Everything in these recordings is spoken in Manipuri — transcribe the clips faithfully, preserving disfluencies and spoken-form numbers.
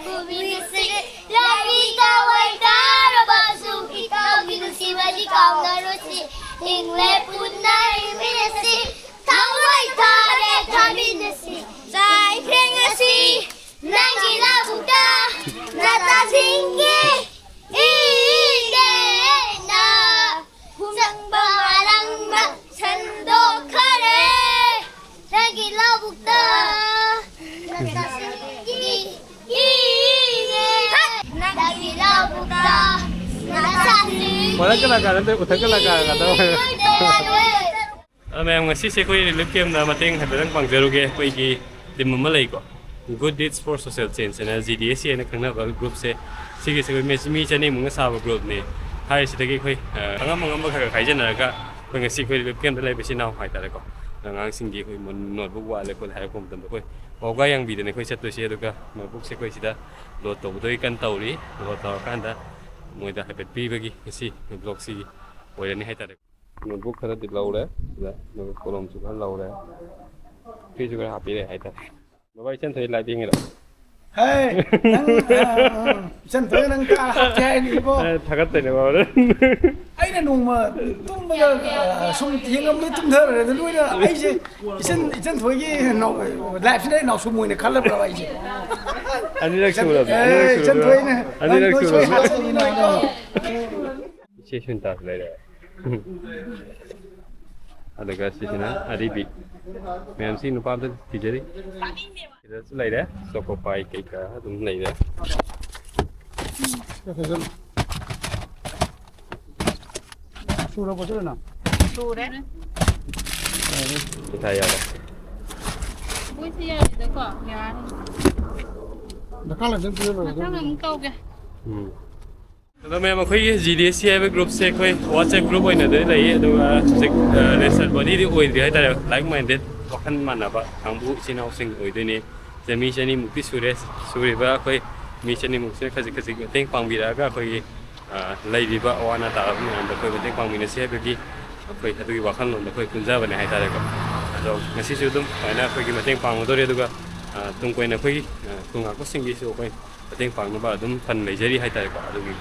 ꯄꯨꯃꯤꯟꯅꯁꯤ꯫ ꯂꯥꯏꯔꯤꯛ ꯊꯋꯥꯏ ꯇꯥꯔꯕꯁꯨ ꯏꯇꯥꯎꯒꯤ ꯅꯨꯡꯁꯤꯕꯗꯤ ꯀꯥꯎꯅꯔꯣꯏꯁꯤ꯫ ꯏꯪꯂꯦ ꯄꯨꯟꯅ ꯍꯤꯡꯃꯤꯟꯅꯁꯤ꯫ ꯊꯋꯥꯏ ꯊꯥꯔꯦ ꯊꯥꯃꯤꯟꯅꯁꯤ꯫ ꯆꯥꯏꯈ꯭ꯔꯦ ꯉꯁꯤ ꯅꯪꯒꯤ ꯂꯧꯕꯨꯛꯇ ꯅꯇꯥꯁꯤꯡꯒꯤ ꯏꯅꯦꯅ ꯍꯨꯝꯕ ꯃꯔꯪꯕ ꯁꯟꯗꯣꯛꯈꯔꯦ꯫ ꯅꯪꯒꯤ ꯂꯧꯕꯨꯛꯇ ꯅꯇꯥꯁꯤꯡꯒꯤ ꯏꯅꯦ꯫ ꯅꯪꯒꯤ ꯂꯧꯕꯨꯛꯇ ꯅꯇꯥꯁꯤꯡꯒꯤ ꯃꯊꯛ ꯀꯂꯥꯀꯥꯔ ꯅꯠꯇꯦ, ꯃꯊꯛ ꯀꯂꯥꯀꯥꯔ ꯉꯥꯛꯇ ꯑꯣꯏꯔꯦ꯫ ꯑꯗꯣ ꯃꯌꯥꯝ, ꯉꯁꯤꯁꯦ ꯑꯩꯈꯣꯏ ꯔꯤꯂꯤꯐ ꯀꯦꯝꯞꯇ ꯃꯇꯦꯡ ꯍꯥꯏꯐꯦꯠꯇꯪ ꯄꯥꯡꯖꯔꯨꯒꯦ꯫ ꯑꯩꯈꯣꯏꯒꯤ ꯇꯤꯝ ꯑꯃ ꯂꯩꯀꯣ, Good Deeds for Social Change ꯍꯥꯏꯅ, ꯖꯤ ꯗꯤ ꯑꯦꯁ ꯁꯤ ꯍꯥꯏꯅ ꯈꯪꯅꯕ ꯒ꯭ꯔꯨꯞꯁꯦ꯫ ꯁꯤꯒꯤꯁꯦ ꯑꯩꯈꯣꯏ ꯃꯤ, ꯃꯤ ꯆꯅꯤꯃꯨꯛꯅ ꯁꯥꯕ ꯒ꯭ꯔꯨꯞꯅꯤ꯫ ꯍꯥꯏꯔꯤꯁꯤꯗꯒꯤ ꯑꯩꯈꯣꯏ, ꯑ, ꯑꯉꯝ ꯑꯉꯝꯕ ꯈꯔ ꯈꯔ ꯈꯥꯏꯖꯤꯟꯅꯔꯒ ꯑꯩꯈꯣꯏ ꯉꯁꯤ ꯑꯩꯈꯣꯏ ꯔꯤꯂꯤꯐ ꯀꯦꯝꯞꯇ ꯂꯩꯕ ꯏꯆꯤꯟ ꯏꯅꯥꯎ ꯍꯥꯏꯇꯥꯔꯦꯀꯣ, ꯑꯉꯥꯡꯁꯤꯡꯒꯤ ꯑꯩꯈꯣꯏ ꯅꯣꯠꯕꯨꯛ ꯋꯥꯠꯂꯦ ꯈꯣꯠꯂꯦ ꯍꯥꯏꯔꯛꯄ ꯃꯇꯝꯗ ꯑꯩꯈꯣꯏ ꯄꯥꯎꯒꯥꯏ ꯌꯥꯡꯕꯤꯗꯅ ꯑꯩꯈꯣꯏ ꯆꯠꯇꯣꯏꯁꯦ꯫ ꯑꯗꯨꯒ ꯅꯣꯠꯕꯨꯛꯁꯦ ꯑꯩꯈꯣꯏ ꯁꯤꯗ ꯂꯣꯗ ꯇꯧꯕꯗꯣ ꯑꯩ ꯀꯟꯅ ꯇꯧꯔꯤ꯫ ꯂꯣꯗ ꯇꯧꯔꯀꯥꯟꯗ ꯃꯣꯏꯗ ꯍꯥꯏꯐꯦꯠ ꯄꯤꯕꯒꯤ ꯉꯁꯤ ꯕ꯭ꯂꯣꯛꯁꯤꯒꯤ ꯑꯣꯏꯔꯅꯤ ꯍꯥꯏꯇꯥꯔꯦ꯫ ꯅꯣꯠꯕꯨꯛ ꯈꯔꯗꯤ ꯂꯧꯔꯦ ꯁꯤꯗ, ꯑꯗꯨꯒ ꯀꯣꯂꯣꯝꯁꯨ ꯈꯔ ꯂꯧꯔꯦ, ꯐꯤꯁꯨ ꯈꯔ ꯍꯥꯞꯄꯤꯔꯦ ꯍꯥꯏꯇꯥꯔꯦ꯫ ꯕꯕꯥ, ꯏꯆꯟ ꯊꯣꯏ ꯂꯥꯏꯠ ꯌꯦꯡꯉꯤꯔꯣ? ꯍꯦ, ꯅꯪ, ꯑ, ꯑ, ꯏꯆꯟ ꯊꯣꯏ ꯅꯪ ꯀꯥ ꯍꯥꯞꯀꯦ ꯍꯥꯏꯅꯤ ꯏꯕꯣ꯫ ꯑꯦ, ꯊꯥꯒꯠꯇꯣꯏꯅꯦ ꯕꯕꯥꯗ꯫ ꯑꯩꯅ ꯅꯣꯡꯃ ꯇꯨꯝꯕꯗ, ꯑ, ꯁꯨꯝ ꯌꯦꯡꯉꯝꯕꯗ ꯇꯨꯝꯊꯔꯦ꯫ ꯑꯗꯨ ꯂꯣꯏꯅ ꯑꯩꯁꯦ ꯏꯆꯟ, ꯏꯆꯟ ꯊꯣꯏꯒꯤ ꯅꯥꯎ-, ꯂꯥꯏꯐꯁꯤꯅ ꯑꯩ ꯅꯥꯎꯁꯨꯝ ꯑꯣꯏꯅ ꯈꯜꯂꯕ꯭ꯔꯕ ꯑꯩꯁꯦ? ꯑꯅꯤꯔꯛ ꯁꯨꯔꯕꯅꯦ, ꯑꯦ, ꯑꯅꯤꯔꯛ ꯏꯆꯟ ꯁꯨꯔꯕꯅꯦ꯫ ꯊꯣꯏꯅ ꯑꯅꯤꯔꯛ ꯅꯪ ꯁꯣꯏ ꯁꯨꯔꯕꯅꯦ꯫ ꯍꯥꯞꯆꯜꯂꯤ ꯅꯣꯏꯀꯣ꯫ ꯏꯆꯦ ꯁꯨꯅꯤꯇꯥꯁꯨ ꯂꯩꯔꯦ꯫ ꯑꯗꯨꯒ ꯁꯤꯁꯤꯅ ꯑꯔꯤꯕꯤ꯫ ꯃꯌꯥꯝꯁꯤ ꯅꯨꯄꯥ ꯑꯝꯇ ꯊꯤꯖꯔꯤ꯫ ꯁꯤꯗꯁꯨ ꯂꯩꯔꯦ꯫ ꯆꯣꯀꯣ ꯄꯥꯏ ꯀꯩꯀꯥ ꯑꯗꯨꯝ ꯂꯩꯔꯦ꯫ ꯁꯨꯔꯕꯣ ꯁꯤꯅ? ꯁꯨꯔꯦ꯫ ꯄꯩꯁꯥ ꯌꯥꯎꯔꯦ꯫ ꯃꯣꯏꯁꯦ ꯌꯥꯔꯦꯗꯀꯣ? ꯌꯥꯔꯦ꯫ ꯗꯔꯀꯥꯔ ꯂꯩꯔꯗꯤ ꯑꯗꯨꯝ ꯄꯤꯔ ꯂꯣꯏꯔꯦ꯫ ꯃꯊꯪ ꯑꯃꯨꯛ ꯇꯧꯒꯦ꯫ ꯎꯝ꯫ ꯑꯗꯣ ꯃꯌꯥꯝ, ꯑꯩꯈꯣꯏꯒꯤ ꯖꯤ ꯗꯤ ꯑꯦꯁ ꯁꯤ ꯍꯥꯏꯕ ꯒ꯭ꯔꯨꯞꯁꯦ ꯑꯩꯈꯣꯏ ꯋꯥꯆꯦꯞ ꯒ꯭ꯔꯨꯞ ꯑꯣꯏꯅꯗꯤ ꯂꯩꯌꯦ, ꯑꯗꯨꯒ ꯍꯧꯖꯤꯛ, ꯑ, ꯔꯦꯖꯤꯁꯇꯔ ꯕꯣꯗꯤꯗꯤ ꯑꯣꯏꯗ꯭ꯔꯤ ꯍꯥꯏꯇꯥꯔꯦ꯫ ꯂꯥꯏꯛ ꯃꯥꯏꯟꯗꯦꯠ, ꯋꯥꯈꯜ ꯃꯥꯟꯅꯕ ꯀꯥꯡꯕꯨ ꯏꯆꯤꯟ ꯏꯅꯥꯎꯁꯤꯡ ꯑꯣꯏꯗꯣꯏꯅꯦ꯫ ꯁꯤꯗ ꯃꯤ ꯆꯅꯤꯃꯨꯛꯇꯤ ꯁꯨꯔꯦ꯫ ꯁꯨꯔꯤꯕ ꯑꯩꯈꯣꯏ ꯃꯤ ꯆꯅꯤꯃꯨꯛꯁꯤꯅ ꯈꯖꯤꯛ ꯈꯖꯤꯛ ꯃꯇꯦꯡ ꯄꯥꯡꯕꯤꯔꯛꯑꯒ ꯑꯩꯈꯣꯏꯒꯤ, ꯑ, ꯂꯩꯔꯤꯕ ꯑꯋꯥ ꯑꯅꯥ ꯇꯥꯔꯕ ꯃꯌꯥꯝꯗ ꯑꯩꯈꯣꯏ ꯃꯇꯦꯡ ꯄꯥꯡꯃꯤꯟꯅꯁꯤ ꯍꯥꯏꯕꯒꯤ ꯑꯩꯈꯣꯏ ꯑꯗꯨꯒꯤ ꯋꯥꯈꯜꯂꯣꯟꯗ ꯑꯩꯈꯣꯏ ꯄꯨꯟꯖꯕꯅꯦ ꯍꯥꯏꯇꯥꯔꯦꯀꯣ꯫ ꯑꯗꯣ ꯉꯁꯤꯁꯨ ꯑꯗꯨꯝ ꯁꯨꯃꯥꯏꯅ ꯑꯩꯈꯣꯏꯒꯤ ꯃꯇꯦꯡ ꯄꯥꯡꯒꯗꯧꯔꯤ꯫ ꯑꯗꯨꯒ ꯑ, ꯇꯨꯡ ꯀꯣꯏꯅ ꯑꯩꯈꯣꯏꯒꯤ, ꯑ, ꯈꯨꯟ ꯉꯥꯛꯄꯁꯤꯡꯒꯤꯁꯨ ꯑꯩꯈꯣꯏ ꯃꯇꯦꯡ ꯄꯥꯡꯅꯕ ꯑꯗꯨꯝ ꯐꯟ ꯂꯩꯖꯔꯤ ꯍꯥꯏꯇꯥꯔꯦꯀꯣ꯫ ꯑꯗꯨꯒꯤ,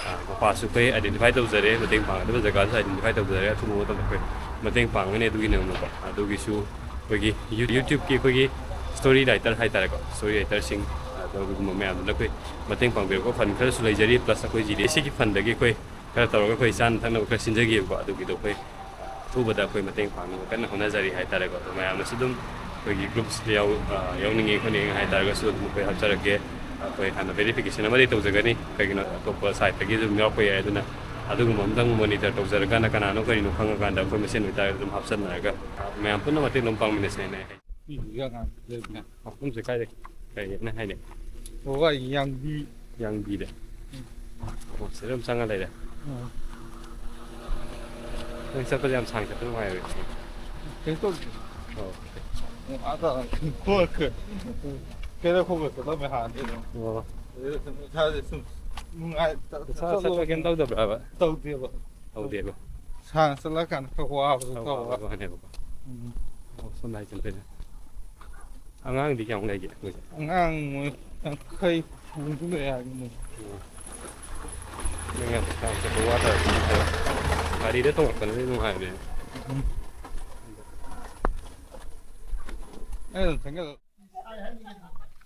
ꯑ, ꯃꯄꯥꯁꯨ ꯑꯩꯈꯣꯏ identify ꯇꯧꯖꯔꯦ, ꯃꯇꯦꯡ ꯄꯥꯡꯒꯗꯕ ꯖꯒꯥꯁꯨ identify ꯇꯧꯖꯔꯦ꯫ ꯑꯊꯨꯕ ꯃꯇꯝꯗ ꯑꯩꯈꯣꯏ ꯃꯇꯦꯡ ꯄꯥꯡꯒꯅꯤ꯫ ꯑꯗꯨꯒꯤꯗꯃꯛꯀꯣ, ꯑꯗꯨꯒꯤꯁꯨ ꯑꯩꯈꯣꯏꯒꯤ You-, YouTube-ꯀꯤ ꯑꯩꯈꯣꯏꯒꯤ story writer ꯍꯥꯏꯇꯥꯔꯦꯀꯣ, story writer-ꯁꯤꯡ, ꯑ, ꯑꯗꯨꯒꯨꯝꯕ ꯃꯌꯥꯝꯗꯨꯅ ꯑꯩꯈꯣꯏ ꯃꯇꯦꯡ ꯄꯥꯡꯕꯤꯔꯛꯄ ꯐꯟ ꯈꯔꯁꯨ ꯂꯩꯖꯔꯤ꯫ Plus ꯑꯩꯈꯣꯏ G D C-ꯒꯤ ꯐꯟꯗꯒꯤ ꯑꯩꯈꯣꯏ ꯈꯔ ꯇꯧꯔꯒ ꯑꯩꯈꯣꯏ ꯆꯥꯅ ꯊꯛꯅꯕ ꯈꯔ ꯁꯤꯟꯖꯈꯤꯕꯀꯣ꯫ ꯑꯗꯨꯒꯤꯗꯣ ꯑꯩꯈꯣꯏ ꯑꯊꯨꯕꯗ ꯑꯩꯈꯣꯏ ꯃꯇꯦꯡ ꯄꯥꯡꯅꯕ ꯀꯟꯅ ꯍꯣꯠꯅꯖꯔꯤ ꯍꯥꯏꯇꯥꯔꯦꯀꯣ꯫ ꯑꯗꯣ ꯃꯌꯥꯝꯅꯁꯨ ꯑꯗꯨꯝ ꯑꯩꯈꯣꯏꯒꯤ groups-ꯇ ꯌꯥꯎ-, ꯑ, ꯌꯥꯎꯅꯤꯡꯉꯦ ꯈꯣꯠꯅꯤꯡꯉꯦ ꯍꯥꯏꯇꯥꯔꯒꯁꯨ ꯑꯗꯨꯝ ꯑꯩꯈꯣꯏ ꯍꯥꯞꯆꯔꯛꯀꯦ꯫ ꯑꯩꯈꯣꯏ ꯍꯥꯟꯅ verification ꯑꯃꯗꯤ ꯇꯧꯖꯒꯅꯤ, ꯀꯩꯒꯤꯅꯣ ꯑꯇꯣꯞꯄ site-ꯇꯒꯤ ꯑꯗꯨꯝ ꯌꯥꯎꯔꯛꯄ ꯌꯥꯏ꯫ ꯑꯗꯨꯅ ꯑꯗꯨꯒꯨꯝꯕ ꯑꯝꯇꯪ monitor ꯇꯧꯖꯔꯀꯥꯟꯗ ꯀꯅꯥꯅꯣ ꯀꯔꯤꯅꯣ ꯈꯪꯉꯀꯥꯟꯗ ꯑꯩꯈꯣꯏ ꯃꯁꯦꯟ ꯑꯣꯏꯇꯥꯔꯒꯗꯤ ꯑꯗꯨꯝ ꯍꯥꯞꯆꯟꯅꯔꯒ, ꯑ, ꯃꯌꯥꯝ ꯄꯨꯟꯅ ꯃꯇꯦꯡ ꯑꯗꯨꯝ ꯄꯥꯡꯃꯤꯟꯅꯁꯦ ꯍꯥꯏꯅ ꯑꯩ ꯃꯐꯝꯁꯦ ꯀꯥꯏꯗ ꯀꯩꯅ ꯍꯥꯏꯅꯩ? ꯑꯣ, ꯌꯥꯡꯕꯤ꯫ ꯌꯥꯡꯕꯤꯗ꯫ ꯎꯝ꯫ ꯑꯣ, ꯁꯤꯗ ꯑꯗꯨꯝ ꯆꯪꯉ ꯂꯩꯔꯦ꯫ ꯎꯝ꯫ ꯅꯪ ꯆꯠꯄꯗ ꯌꯥꯝ ꯁꯥꯡ ꯆꯠꯄ ꯅꯨꯡꯉꯥꯏꯔꯣꯏ꯫ ꯀꯩꯁꯨ ꯇꯧꯗꯦ꯫ ꯑꯣ꯫ ꯑꯣ, ꯑꯥꯗ ꯈꯣꯡ-, ꯀꯩꯗ ꯈꯣꯡꯅ ꯆꯠꯂꯝꯃꯦ ꯍꯥꯟꯅꯗꯤ ꯑꯗꯨꯝ꯫ ꯑꯣ꯫ ꯑꯗꯨꯗ ꯁꯨꯝ ꯏꯁꯥꯁꯦ ꯁꯨꯝ ꯅꯨꯡꯉꯥꯏ-, ꯅꯁꯥ ꯆꯠꯄ ꯀꯩꯝ ꯇꯧꯗꯕ꯭ꯔꯕ? ꯇꯧꯗꯦꯕ꯫ ꯇꯧꯗꯦꯕ꯫ ꯁꯥꯡꯅ ꯆꯠꯂꯀꯥꯟꯗ ꯈꯔ ꯋꯥꯕꯗꯣ ꯈꯔ ꯇꯧꯕ꯫ ꯋꯥꯕ ꯋꯥꯅꯦꯕꯀꯣ꯫ ꯎꯝ꯫ ꯑꯣ, ꯁꯣꯝꯗ ꯍꯥꯏꯖꯤꯟꯗꯣꯏꯅꯦ꯫ ꯑꯉꯥꯡꯗꯤ ꯀꯌꯥꯃꯨꯛ ꯂꯩꯒꯦ ꯃꯣꯏꯁꯦ? ꯑꯉꯥꯡ ꯃꯣꯏ ꯌꯥꯡꯈꯩ ꯍꯨꯝꯐꯨꯃꯨꯛ ꯂꯩ ꯍꯥꯏꯕꯅꯤ꯫ ꯑꯣ꯫ ꯅꯪ ꯌꯥꯝ ꯁꯥꯡ ꯆꯠꯄ ꯋꯥꯗꯕꯅꯤ꯫ ꯒꯥꯔꯤꯗ ꯇꯣꯡꯉꯛꯄꯅꯗꯤ ꯅꯨꯡꯉꯥꯏꯕꯅꯦ꯫ ꯎꯝ꯫ ꯑꯩ ꯑꯗꯨꯝ ꯊꯦꯡꯒꯜ-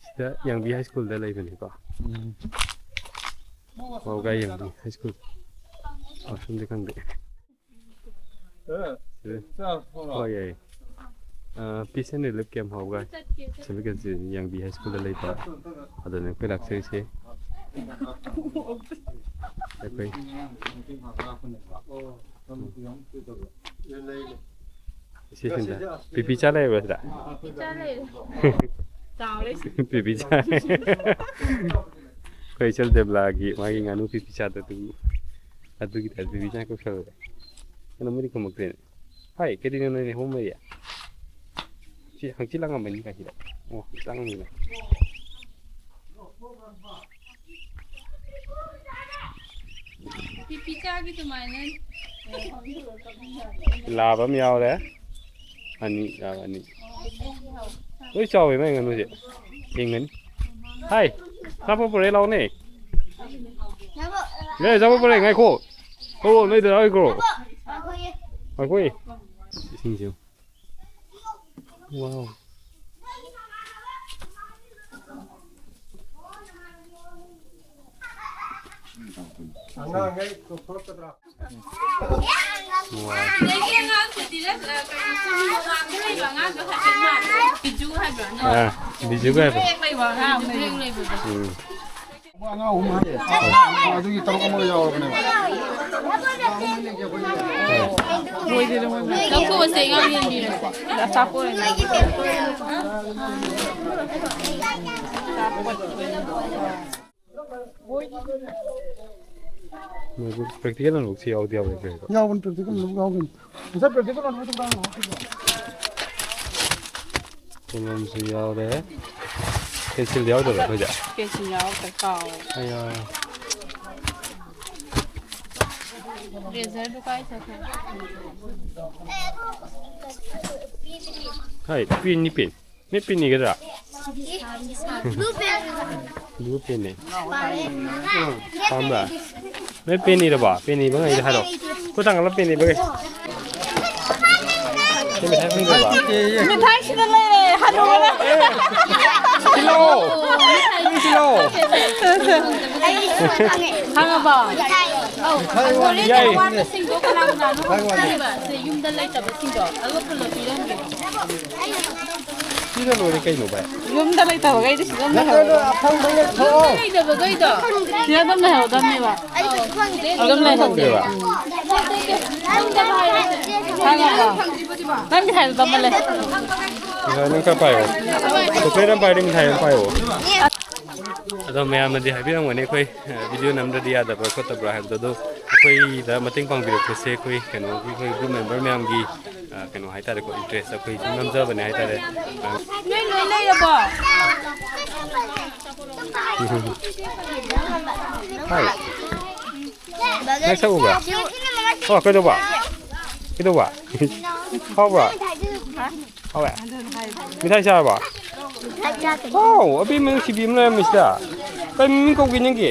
ꯁꯤꯗ ꯌꯥꯡꯕꯤ ꯍꯥꯏ ꯁ꯭ꯀꯨꯜꯗ ꯂꯩꯕꯅꯤꯀꯣ꯫ ꯎꯝ꯫ ꯋꯥꯎꯒꯥꯏ ꯌꯥꯡꯕꯤ ꯍꯥꯏ ꯁ꯭ꯀꯨꯜ꯫ ꯋꯥꯁꯔꯨꯝꯗꯤ ꯈꯪꯗꯦ꯫ ꯁꯤꯗ꯫ ꯍꯣꯏ, ꯌꯥꯏꯌꯦ꯫ ꯑ, Peace and Relief Camp ꯍꯥꯎꯒꯥꯏ꯫ ꯁꯤꯕꯤꯀꯦꯟꯁꯤ ꯌꯥꯡꯕꯤ ꯍꯥꯏ ꯁ꯭ꯀꯨꯜꯗ ꯂꯩꯕ꯫ ꯑꯗꯨꯅ ꯑꯩꯈꯣꯏ ꯂꯥꯛꯆꯔꯤꯁꯦ꯫ ꯑꯩꯈꯣꯏ꯫ ꯏꯆꯦꯁꯤꯡꯗ ꯄꯤꯄꯤ ꯆꯥ ꯂꯩꯕ꯭ꯔꯥ ꯁꯤꯗ? ꯄꯤꯄꯤ ꯆꯥ ꯂꯩꯔꯦ꯫ ꯆꯥꯎꯔꯦ꯫ ꯄꯤꯄꯤ ꯆꯥ꯫ ꯑꯩꯈꯣꯏ ꯏꯆꯜ ꯗꯦꯕꯂꯥꯒꯤ ꯃꯥꯒꯤ ꯉꯥꯅꯨ ꯄꯤꯄꯤ ꯆꯥꯗ ꯑꯗꯨ, ꯑꯗꯨꯒꯤ ꯇꯥꯏꯞ ꯄꯤꯄꯤ ꯆꯥ ꯀꯧꯁꯜꯂꯦ꯫ ꯀꯩꯅꯣ ꯃꯣꯏꯗꯤ ꯈꯨꯝꯃꯛꯇꯦꯅꯦ꯫ ꯍꯥꯏ, ꯀꯩꯗꯧꯔꯤꯅꯣ ꯅꯣꯏ ꯑꯍꯨꯝ ꯃꯔꯤ? ꯁꯤ ꯍꯪꯆꯤꯠ ꯂꯥꯡꯉꯝꯕꯅꯤ ꯀꯥꯏꯁꯤꯗ꯫ ꯑꯣ, ꯍꯪꯆꯤꯠ ꯂꯥꯡꯉꯝꯃꯤꯅꯦ꯫ ꯄꯤꯄꯤ ꯆꯥꯒꯤ ꯑꯗꯨꯃꯥꯏꯅ꯫ ꯂꯥꯕ ꯑꯃ ꯌꯥꯎꯔꯦ꯫ ꯑꯅꯤ, ꯂꯥꯕ ꯑꯅꯤ꯫ ꯂꯣꯏ ꯆꯥꯎꯋꯦ ꯃꯥꯏ ꯉꯥꯅꯨꯁꯦ꯫ ꯌꯦꯡꯒꯅꯤ꯫ ꯍꯥꯏ, ꯑꯆꯥꯄꯣꯠ ꯄꯨꯔꯛꯑꯦ ꯂꯥꯛꯑꯣꯅꯦ꯫ ꯂꯦ, ꯑꯆꯥꯄꯣꯠ ꯄꯨꯔꯛꯑꯦ, ꯉꯥꯏꯈꯣ꯫ ꯊꯣꯛꯂꯛꯑꯣ, ꯅꯣꯏ ꯗꯗꯥ ꯍꯣꯏ ꯀꯧꯔꯣ꯫ ꯉꯥꯏꯈꯣ꯫ ꯏꯁꯤꯡꯁꯦ ꯌꯦꯡꯉꯨ꯫ ꯋꯥꯎ꯫ ꯑꯉꯥꯡꯈꯩ ꯊꯣꯛꯂꯛꯀꯗ꯭ꯔꯥ? ꯋꯥꯎ꯫ ꯁꯤꯗꯒꯤ ꯑꯉꯥꯡ ꯁꯨꯇꯤꯗ, ꯑ, ꯀꯩꯅꯣ, ꯁ꯭ꯀꯨꯜ ꯃꯃꯥꯡꯗ ꯂꯩꯕ ꯑꯉꯥꯡꯗꯣ ꯍꯥꯏꯐꯦꯠ ꯃꯥꯜꯂꯦ꯫ ꯕꯤꯖꯨ ꯍꯥꯏꯕ꯭ꯔꯥ? ꯑꯥ, ꯕꯤꯖꯨꯒ ꯍꯥꯏꯕ꯭ꯔꯥ? ꯍꯦꯛ ꯂꯩꯕ ꯑꯉꯥꯡ ꯑꯃ ꯂꯩꯕꯗꯣ꯫ ꯎꯝ꯫ ꯑꯉꯥꯡ ꯑꯍꯨꯝ ꯍꯥꯏꯌꯦ꯫ ꯑꯗꯨꯒꯤ ꯇꯔꯨꯛ ꯑꯃꯒ ꯌꯥꯎꯔꯕꯅꯦꯕ꯫ ꯂꯧꯊꯣꯛꯑꯁꯦ, ꯑꯉꯥꯡ ꯌꯦꯡꯕꯤꯔꯁꯦ꯫ ꯑꯆꯥꯄꯣꯠ ꯑꯣꯏꯅ꯫ ꯃꯣꯏꯕꯨ practical ꯅꯣꯠꯕꯨꯛꯁꯤ ꯌꯥꯎꯗꯤ ꯌꯥꯎꯋꯦ ꯀꯩꯅꯣ꯫ ꯌꯥꯎꯕꯅꯤ, practical ꯅꯣꯠꯕꯨꯛ ꯌꯥꯎꯕꯅꯤ꯫ ꯉꯁꯥꯏ practical ꯅꯣꯠꯕꯨꯛ ꯑꯗꯨꯝ ꯌꯥꯎꯕꯅꯤ꯫ ꯀꯣꯂꯣꯝꯁꯨ ꯌꯥꯎꯔꯦ꯫ ꯄꯦꯟꯁꯤꯜ ꯌꯥꯎꯗꯕ꯭ꯔꯥ ꯑꯩꯈꯣꯏꯗ? ꯄꯦꯟꯁꯤꯜ ꯌꯥꯎꯔꯛꯇ꯭ꯔꯦ, ꯀꯥꯎꯔꯦ꯫ ꯑꯌꯥ꯫ ꯔꯦꯖꯔꯗꯨ ꯀꯥꯏ ꯆꯠꯈ꯭ꯔꯦ? ꯍꯥꯏ, ꯄꯦꯟꯅꯤ, ꯄꯦꯟ꯫ ꯃꯤ ꯄꯦꯟꯅꯤꯒꯗ꯭ꯔꯥ? Blue pen꯫ Blue pen ꯅꯦ꯫ ꯄꯥꯝꯕ꯭ꯔꯥ? ꯅꯣꯏ ꯄꯦꯟꯅꯤꯔꯕꯣ? ꯄꯦꯟꯅꯤꯕ ꯉꯩꯗꯤ ꯍꯥꯏꯔꯣ꯫ ꯈꯨꯠ ꯊꯥꯡꯒꯠꯂꯣ, ꯄꯦꯟꯅꯤꯕ ꯉꯩ꯫ ꯅꯣꯏ ꯃꯤꯊꯥꯏ ꯐꯪꯗ꯭ꯔꯕꯣ? ꯃꯤꯊꯥꯏ ꯁꯤꯗ ꯂꯩꯔꯦ, ꯍꯅꯨꯕꯅ꯫ ꯁꯤꯜꯂꯣ꯫ ꯁꯤꯜꯂꯣ꯫ ꯈꯪꯉꯕꯣ? ꯑꯧ꯫ ꯍꯣꯔꯦꯟ ꯌꯥꯏ꯫ ꯑꯋꯥꯠꯄꯁꯤꯡꯗꯣ ꯀꯅꯥ ꯀꯅꯥꯅꯣ ꯈꯪꯉꯤꯕ? ꯁꯦ, ꯌꯨꯝꯗ ꯂꯩꯇꯕꯁꯤꯡꯗꯣ ꯑꯗꯨꯒ ꯄꯨꯜꯂꯞ ꯄꯤꯔꯝꯒꯦ꯫ ꯁꯤꯗ ꯂꯣꯏꯔꯦ ꯀꯩꯅꯣ, ꯚꯥꯏ? ꯌꯨꯝꯗ ꯂꯩꯇꯕꯈꯩꯗꯤ ꯁꯤꯗ ꯂꯩꯍꯧꯔꯣ꯫ ꯌꯨꯝꯗ ꯂꯩꯇꯕꯈꯩꯗꯣ ꯁꯤꯗ ꯑꯗꯨꯝ ꯂꯩꯍꯧꯗꯕꯅꯦꯕ꯫ ꯑꯗꯨꯝ ꯂꯩꯍꯧꯗꯦꯕ꯫ ꯈꯪꯉꯕꯣ? ꯅꯪꯒꯤ ꯍꯥꯏꯕ ꯃꯜꯂꯦ꯫ ꯉꯁꯥꯏ ꯅꯪ ꯈꯔ ꯄꯥꯏꯌꯣ꯫ ꯆꯣꯀ꯭ꯂꯦꯠ ꯑꯃ ꯄꯥꯏꯔꯗꯤ ꯃꯤꯊꯥꯏ ꯑꯃ ꯄꯥꯏꯌꯣ꯫ ꯑꯗꯣ ꯃꯌꯥꯝꯅꯗꯤ ꯍꯥꯏꯕꯤꯔꯝꯒꯅꯤ ꯑꯩꯈꯣꯏ, ꯑ, ꯚꯤꯗꯤꯑꯣ ꯅꯝꯗ꯭ꯔꯗꯤ ꯌꯥꯗꯕ꯭ꯔꯥ ꯈꯣꯠꯇꯕ꯭ꯔꯥ ꯍꯥꯏꯕꯗꯣ꯫ ꯑꯗꯣ ꯑꯩꯈꯣꯏꯗ ꯃꯇꯦꯡ ꯄꯥꯡꯕꯤꯔꯛꯄꯁꯦ ꯑꯩꯈꯣꯏ ꯀꯩꯅꯣꯒꯤ, ꯑꯩꯈꯣꯏ group member ꯃꯌꯥꯝꯒꯤ, ꯑ, ꯀꯩꯅꯣ ꯍꯥꯏꯇꯥꯔꯦꯀꯣ, interest ꯑꯩꯈꯣꯏ ꯁꯨꯝ ꯅꯝꯖꯕꯅꯦ ꯍꯥꯏꯇꯥꯔꯦ꯫ ꯑ, ꯅꯣꯏ ꯂꯣꯏ ꯂꯩꯔꯕꯣ? ꯍꯥꯏ꯫ ꯅꯪ ꯁꯛ ꯎꯕ꯭ꯔꯥ? ꯑꯣ, ꯀꯩꯗꯧꯕ? ꯀꯩꯗꯧꯕ? ꯐꯥꯎꯕ꯭ꯔꯥ? ꯍꯥꯎꯋꯦ? ꯃꯤꯊꯥꯏ ꯆꯥꯔꯕꯣ? ꯃꯤꯊꯥꯏ ꯆꯥꯗ꯭ꯔꯤ꯫ ꯋꯥꯎ, ꯑꯕꯦꯝꯃ ꯅꯨꯡꯁꯤꯕꯤ ꯑꯃ ꯂꯩꯔꯝꯃꯤꯁꯤꯗ꯫ ꯀꯩ ꯃꯃꯤꯡ ꯀꯧꯒꯦ ꯅꯪꯒꯤ?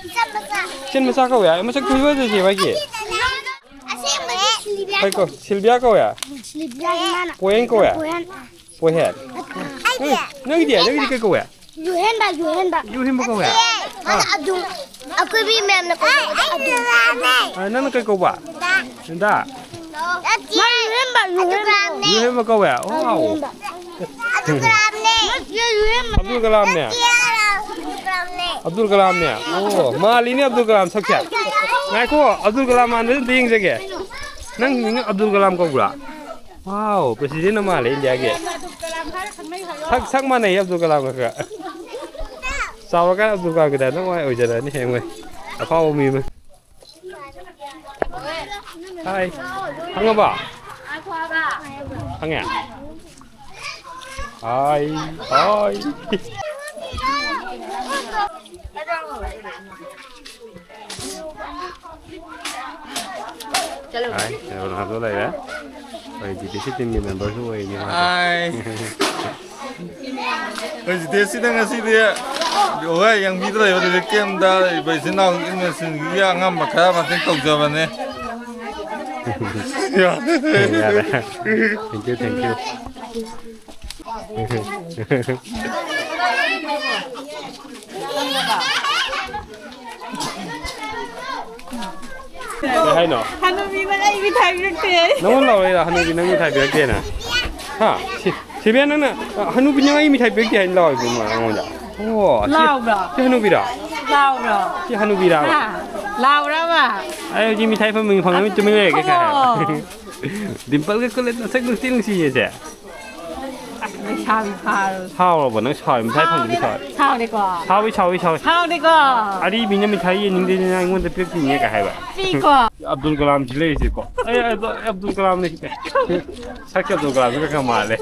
ꯏꯆꯟ ꯃꯆꯥ꯫ ꯏꯆꯟ ꯃꯆꯥ ꯀꯧꯋꯦ? ꯃꯁꯛ ꯊꯤꯕ ꯐꯖꯩ ꯃꯥꯒꯤ꯫ ꯑꯁꯦꯡꯕꯗꯤ ꯁꯤꯜꯚꯤꯌꯥ ꯀꯩ ꯀꯧ-, ꯀꯧ-, ꯁꯤꯜꯚꯤꯌꯥ ꯀꯧꯋꯦ? ꯁꯤꯜꯚꯤꯌꯥ ꯏꯃꯥꯅ꯫ ꯄꯣꯌꯦꯟ ꯀꯧꯋꯦ? ꯄꯣꯌꯦꯟ꯫ ꯄꯣꯍꯦꯟ꯫ ꯑꯩꯗꯤ ꯅꯪ-, ꯅꯪꯒꯤꯗꯤ, ꯅꯪꯒꯤꯗꯤ ꯀꯩ ꯀꯧꯋꯦ? ꯌꯨꯍꯦꯟꯕ, ꯌꯨꯍꯦꯟꯕ꯫ ꯌꯨꯍꯦꯟꯕ ꯀꯧꯋꯦ? ꯑꯥ꯫ ꯑꯗꯨꯝ ꯑꯀꯣꯏꯕꯤ ꯃꯌꯥꯝꯅ ꯀꯧꯕꯗꯣ ꯑꯗꯨꯝ꯫ ꯑꯥ, ꯅꯪꯅ ꯀꯩ ꯀꯧꯕ? ꯗꯥ꯫ ꯃꯥ ꯌꯨꯍꯦꯟꯕ, ꯌꯨꯍꯦꯟꯕ꯫ ꯌꯨꯍꯦꯟꯕ ꯀꯧꯋꯦ? ꯋꯥꯎ꯫ ꯌꯨꯍꯦꯟꯕ꯫ ꯅꯠꯇꯦ, ꯌꯨꯍꯦꯟꯕ꯫ ꯑꯕꯗꯨꯜ ꯀꯂꯥꯝꯅꯦ? ꯑꯕꯗꯨꯜ ꯀꯂꯥꯝꯅꯦ? ꯑꯣ, ꯃꯥꯜꯂꯤꯅꯦ ꯑꯕꯗꯨꯜ ꯀꯂꯥꯝ ꯁꯛꯁꯦ꯫ ꯉꯥꯏꯈꯣ, ꯑꯕꯗꯨꯜ ꯀꯂꯥꯝ ꯃꯥꯟꯕꯗ ꯑꯝꯇ ꯌꯦꯡꯖꯒꯦ꯫ ꯅꯪ ꯃꯤꯡ ꯑꯕꯗꯨꯜ ꯀꯂꯥꯝ ꯀꯧꯕ꯭ꯔꯥ? ꯋꯥꯎ, president ꯅ ꯃꯥꯜꯂꯦ ꯏꯟꯗꯤꯌꯥꯒꯤ꯫ ꯁꯛ, ꯁꯛ ꯃꯥꯟꯅꯩ ꯑꯕꯗꯨꯜ ꯀꯂꯥꯝꯒ ꯈꯔ꯫ ꯆꯥꯎꯔꯀꯥꯟꯗ ꯑꯕꯗꯨꯜ ꯀꯂꯥꯝꯒꯤ type ꯇ ꯂꯣꯏ ꯑꯣꯏꯖꯔꯅꯤ ꯍꯌꯦꯡꯋꯥꯏ꯫ ꯑꯐꯥꯎꯕ ꯃꯤ ꯑꯃ꯫ ꯍꯥꯏ꯫ ꯈꯪꯉꯕ? ꯈꯪꯉꯦ? ꯍꯥꯏ, ꯍꯥꯏ꯫ ꯍꯥꯏ, ꯔꯣꯅꯥꯜꯗꯣ ꯂꯩꯔꯦ꯫ ꯑꯩꯈꯣꯏ ꯖꯤ ꯇꯤ ꯁꯤ team ꯒꯤ member ꯁꯨ ꯑꯣꯏꯔꯤꯅꯤ ꯃꯥꯁꯦ꯫ ꯍꯥꯏ꯫ ꯑꯩꯈꯣꯏ ꯖꯤꯇꯦꯁꯁꯤꯗ ꯉꯁꯤꯗꯤ, ꯍꯣꯏ, ꯌꯦꯡꯕꯤꯗ ꯂꯩꯕ relief camp ꯇ ꯂꯩꯔꯤꯕ ꯏꯆꯤꯟ ꯏꯅꯥꯎ ꯏꯃꯦꯜꯁꯤꯡꯒꯤ ꯑꯉꯝꯕ ꯈꯔ ꯃꯇꯦꯡ ꯇꯧꯖꯕꯅꯦ꯫ ꯌꯥꯔꯦ꯫ Thank you, thank you꯫ ꯀꯩ ꯍꯥꯏꯅꯣ? ꯍꯅꯨꯕꯤꯅ ꯑꯩ ꯃꯤꯊꯥꯏ ꯄꯤꯔꯛꯇꯦ꯫ ꯅꯪꯉꯣꯟ ꯂꯥꯎꯔꯛꯏꯔꯥ ꯍꯅꯨꯕꯤ ꯅꯪ ꯃꯤꯊꯥꯏ ꯄꯤꯔꯛꯇꯦꯅ? ꯍꯥ? ꯁꯤ, ꯁꯤꯕꯤꯌꯥ ꯅꯪꯅ, ꯑ, ꯍꯅꯨꯕꯤ ꯅꯪ ꯑꯩ ꯃꯤꯊꯥꯏ ꯄꯤꯔꯛꯇꯦ ꯍꯥꯏꯅ ꯂꯥꯎꯔꯤꯕ ꯑꯩꯉꯣꯟꯗ? ꯑꯣ, ꯁꯤ, ꯂꯥꯎꯕ꯭ꯔꯣ? ꯁꯤ ꯍꯅꯨꯕꯤꯔꯣ? ꯂꯥꯎꯕ꯭ꯔꯣ? ꯁꯤ ꯍꯅꯨꯕꯤꯔꯕ? ꯍꯥ? ꯂꯥꯎꯕ꯭ꯔꯕ? ꯑꯩ ꯍꯧꯖꯤꯛ ꯃꯤꯊꯥꯏ ꯐꯝꯃꯤ ꯐꯪꯉꯃꯤ ꯇꯨꯃꯤꯟ ꯂꯩꯔꯒꯦ ꯀꯥꯏ ꯍꯥꯏꯕ꯫ ꯑꯣ꯫ ꯗꯤꯝꯄꯜꯒ ꯀꯨꯂꯦꯠ ꯃꯁꯛ ꯅꯨꯡꯁꯤ ꯅꯨꯡꯁꯤꯌꯦꯁꯦ꯫ ꯑꯁ, ꯂꯩꯁꯥꯕꯤ ꯐꯥꯔꯕ꯫ ꯁꯥꯎꯔꯕꯣ? ꯅꯪ ꯁꯥꯎꯔꯦ? ꯃꯤꯊꯥꯏ ꯐꯪꯗꯕꯤ ꯁꯥꯎꯔꯦ? ꯁꯥꯎꯗꯦꯀꯣ꯫ ꯁꯥꯎꯏ, ꯁꯥꯎꯏ, ꯁꯥꯎꯏ꯫ ꯁꯥꯎꯗꯦꯀꯣ꯫ ꯑꯔꯤꯕꯤꯅ ꯃꯤꯊꯥꯏ ꯌꯦꯟꯅꯤꯡꯗꯦꯗꯅ ꯑꯩꯉꯣꯟꯗ ꯄꯤꯔꯛꯇꯣꯏꯅꯦ ꯀꯥꯏ ꯍꯥꯏꯕ꯫ ꯄꯤꯀꯣ꯫ ꯑꯕꯗꯨꯜ ꯀꯂꯥꯝꯁꯤ ꯂꯩꯔꯤꯁꯦꯀꯣ꯫ ꯑꯩ ꯑꯕꯗꯨꯜ ꯀꯂꯥꯝꯅꯦ꯫ ꯁꯛꯁꯦ ꯑꯕꯗꯨꯜ ꯀꯂꯥꯝꯁꯤꯒ ꯈꯔ ꯃꯥꯜꯂꯦ꯫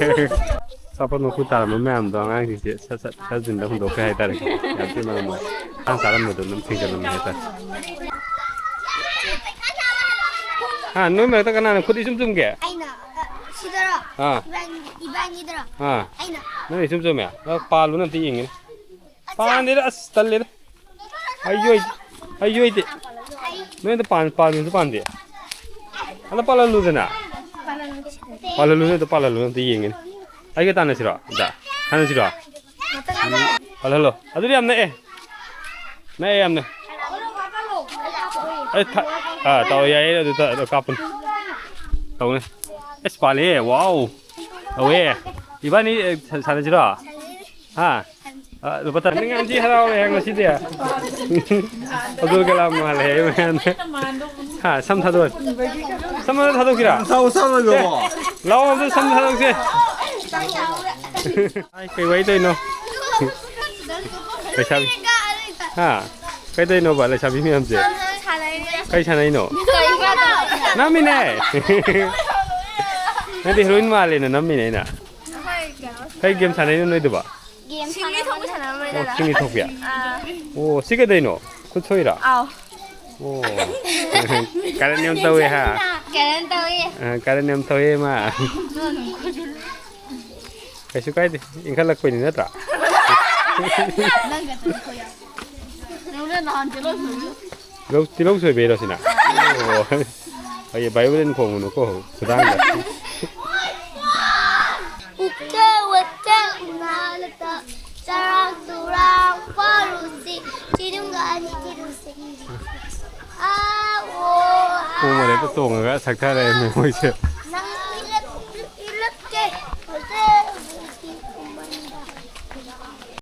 ꯑꯆꯥꯄꯣꯠ ꯃꯀꯨ ꯇꯥꯔꯝꯕ ꯃꯌꯥꯝꯗꯣ ꯑꯉꯥꯡꯁꯤꯡꯁꯦ ꯁꯠ ꯁꯠ dustbin ꯗ ꯍꯨꯟꯗꯣꯛꯈ꯭ꯔꯦ ꯍꯥꯏꯇꯥꯔꯦꯀꯣ꯫ ꯌꯥꯝ ꯊꯤꯅ ꯃꯔꯝ ꯑꯣꯏ꯫ ꯑꯉꯥꯡ ꯆꯥꯔꯝꯕꯗꯣ ꯑꯗꯨꯝ ꯊꯦꯡꯖꯤꯜꯂꯝꯃꯦ ꯍꯥꯏꯇꯥꯔꯦ꯫ ꯍꯥ, ꯅꯣꯏ ꯃꯔꯛꯇ ꯀꯅꯥꯅ ꯈꯨꯠ ꯏꯆꯨꯝ ꯆꯨꯝꯒꯦ? ꯑꯩꯅ, ꯑ, ꯁꯤꯗꯔꯣ? ꯑꯥ꯫ ꯏꯕꯥꯅꯤ, ꯏꯕꯥꯅꯤꯗꯔꯣ? ꯑꯥ꯫ ꯑꯩꯅ꯫ ꯅꯪ ꯏꯆꯨꯝ ꯆꯨꯝꯃꯦ꯫ ꯑ, ꯄꯥꯜꯂꯨꯅ ꯑꯝꯇ ꯌꯦꯡꯒꯦꯅꯦ꯫ ꯄꯥꯟꯗꯦꯗ, ꯑꯁ, ꯇꯜꯂꯦꯗ꯫ ꯍꯩ ꯑꯣꯏ-, ꯍꯩ ꯑꯣꯏꯗꯦ꯫ ꯅꯣꯏꯗ ꯄꯥꯟ-, ꯄꯥꯟꯕꯁꯨ ꯄꯥꯟꯗꯦ꯫ ꯑꯗ ꯄꯥꯜꯍꯜꯂꯨꯗꯅ꯫ ꯄꯥꯜꯍꯜꯂꯨ, ꯅꯣꯏꯗ ꯄꯥꯜꯍꯜꯂꯨ, ꯑꯝꯇ ꯌꯦꯡꯒꯦꯅꯦ꯫ ꯑꯩꯒ ꯇꯥꯟꯅꯁꯤꯔꯣ? ꯑꯝꯇ ꯍꯥꯏꯅꯁꯤꯔꯣ? ꯄꯥꯜꯍꯜꯂꯣ꯫ ꯑꯗꯨꯗꯤ ꯌꯥꯝ ꯅꯛꯑꯦ꯫ ꯅꯛꯑꯦ ꯌꯥꯝꯅ꯫ ꯑꯩ ꯊ-, ꯑꯥ, ꯇꯧ, ꯌꯥꯏꯌꯦ, ꯑꯗꯨ ꯇ-, ꯑꯗꯨ ꯀꯥꯞꯄꯅꯤ꯫ ꯇꯧꯅꯦ꯫ ꯑꯁ, ꯄꯥꯜꯂꯦ, ꯋꯥꯎ꯫ ꯇꯧꯋꯦ꯫ ꯏꯕꯥꯅꯤ, ꯑꯦ, ꯁꯥ-, ꯁꯥꯟꯅꯁꯤꯔꯣ? ꯍꯥ? ꯑ, ꯂꯨꯄꯥ ꯇꯔꯥ꯫ ꯅꯪ ꯌꯥꯝ ꯊꯤ ꯍꯔꯥꯎꯔꯦ ꯉꯁꯤꯗꯤ꯫ ꯑꯗꯨ ꯀꯂꯥ ꯃꯥꯜꯂꯦ ꯍꯥꯏ ꯃꯌꯥꯝ꯫ ꯍꯥ, ꯁꯝ ꯊꯥꯗꯣꯛ꯫ ꯁꯝ ꯑꯝꯇ ꯊꯥꯗꯣꯛꯁꯤꯔꯥ? ꯁꯝ, ꯁꯝ ꯂꯣꯏꯔꯕꯣ? ꯂꯥꯛꯑꯣ, ꯑꯝꯇ ꯁꯝ ꯊꯥꯗꯣꯛꯁꯦ꯫ ꯑꯩ ꯀꯩ ꯋꯥꯔꯤ ꯇꯧꯔꯤꯅꯣ? ꯂꯩꯁꯥꯕꯤ꯫ ꯍꯥ? ꯀꯩꯗꯧꯔꯤꯅꯣꯕ ꯂꯩꯁꯥꯕꯤ ꯃꯌꯥꯝꯁꯦ? ꯀꯩ ꯁꯥꯟꯅꯩꯅꯣ? ꯅꯝꯃꯤꯅꯦ꯫ ꯅꯪꯗꯤ ꯍꯦꯔꯣꯏꯟ ꯃꯥꯜꯂꯦꯅ ꯅꯝꯃꯤꯅꯦ ꯑꯩꯅ꯫ ꯀꯩ ꯒꯦꯝ ꯁꯥꯟꯅꯩꯅꯣ ꯅꯣꯏꯗꯨꯕ? ꯁꯤꯡꯂꯤ ꯊꯣꯛꯄ ꯁꯥꯟꯅꯔꯝꯕꯅꯦ ꯑꯣ, ꯗꯥꯗꯥ꯫ ꯁꯤꯡꯂꯤ ꯊꯣꯛꯄꯤ? ꯑꯥ꯫ ꯑꯣ, ꯁꯤ ꯀꯩꯗꯧꯔꯤꯅꯣ? ꯈꯨꯠ ꯁꯣꯛꯏꯔꯥ? ꯑꯥꯎ꯫ ꯑꯣ꯫ ꯀꯔꯟ ꯌꯥꯝ ꯇꯧꯋꯦ ꯍꯥ? ꯀꯔꯟ ꯇꯧꯋꯦ꯫ ꯑ, ꯀꯔꯟ ꯌꯥꯝ ꯇꯧꯋꯦ ꯃꯥ꯫ ꯀꯩꯁꯨ ꯀꯥꯏꯗꯦ, ꯏꯟꯈꯠꯂꯛꯄꯩꯅꯤ ꯅꯠꯇ꯭ꯔꯥ? ꯅꯪꯅ ꯅꯍꯥꯟ ꯇꯤꯜꯍꯧ ꯁꯣꯏꯕꯗꯣ꯫ ꯇꯤꯜꯍꯧ, ꯇꯤꯜꯍꯧ ꯁꯣꯏꯕꯩꯔꯣ ꯁꯤꯅ? ꯑꯣ꯫ ꯑꯩ violin ꯈꯣꯡꯉꯨꯅꯨꯀꯣ, ꯈꯨꯗꯥꯡꯗ꯫ ꯎꯛꯇ ꯋꯥꯇ ꯎꯅꯥꯂꯇ ꯆꯔꯥꯡ ꯇꯨꯔꯥꯡ ꯄꯥꯔꯨꯁꯤ ꯆꯤꯔꯨꯡꯒ ꯑꯅꯤ ꯊꯤꯔꯨꯁꯤ꯫ ꯑꯥ, ꯑꯣ, ꯑꯥ, ꯈꯣꯡ ꯃꯔꯦꯞꯇ ꯇꯣꯡꯉꯒ ꯁꯛꯊꯔꯛꯑꯦ ꯃꯣꯏꯁꯦ꯫